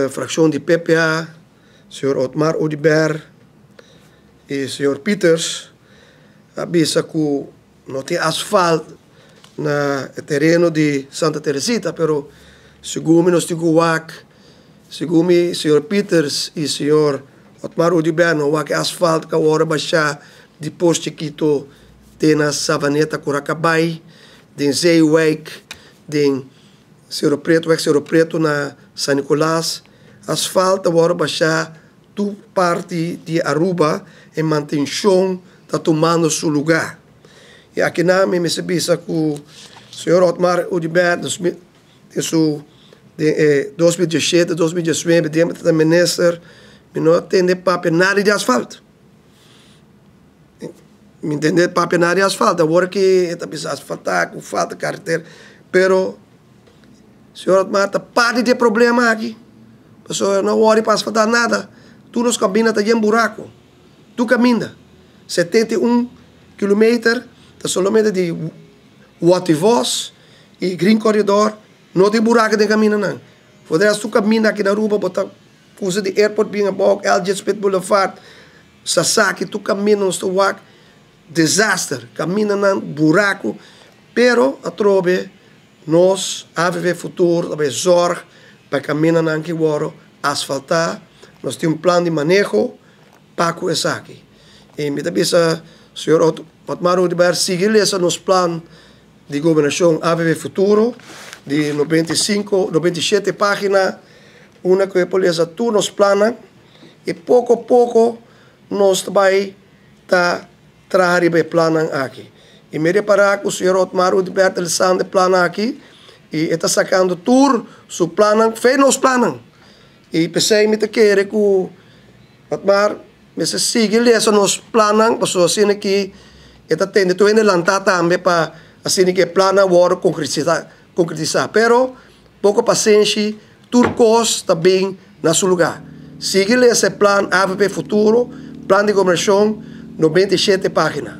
Fraccion di PPA, señor Otmar Oduber y señor Pieters a bisa cu no tin asfalt na e tereno di Santa Teresita, pero segun mi nos tin cu wak, segun mi señor Pieters y señor Otmar Oduber no wak e asfalt cu a worde basha di Pos Chikito te na Savaneta Curacabay, den Zeewijk, den Sero Preto, wek Sero Preto na San Nicolas. Asfalt a worde basha tur parti di Aruba e mantencion ta tumando su lugar. Y aki na mi mester bisa cu señor Otmar Oduber den su den 2017, 2019 den ta minister, mi no a tende papia nada di asfalt. Mi tende papia nada di asfalt. Awor ki ta bisa asfalta cu falta carretera, pero señor Otmar ta parti di e problema aki. Pasobra no worry pa asfalta nada. Tur nos caminda ta yen buraco. Tur caminda. 71 kilometer ta solamente di Wativos y Green Corridor no tin buraco den caminda nan. For de resto tur caminda aki na Aruba bo ta usa di airport bin abou, LJ Smith Boulevard, Sasaki, tur caminda nos ta wak disaster. Caminda nan buraco, pero atrobe nos AVV Futuro ta bay zorg pa caminda nan ki worde asfalta. Nos tin un plan di maneho pa cu esaki. Y mi ta bisa señor Otmar Oduber sigui lesa nos plan di gobernacion AVV Futuro di 95, 97 pagina, unda cu e por lesa tur nos plannan y poco poco nos ta bay ta traha riba e plannan aki. Y mi repara cu señor Otmar Oduber ta lesando e plan aki y e ta sacando tur su plannan, fe nos plannan. Y pesey mi ta kere cu Otmar mester sigui lesa nos plannan, pasobra asina ki e ta tende tur hende lanta tambe pa asina ki e plannan worde concretisa. Pero poco pasenshi, tur cos ta bin na su lugar. Sigui lesa e plan AVP Futuro, plan di gobernacion, 97 pagina.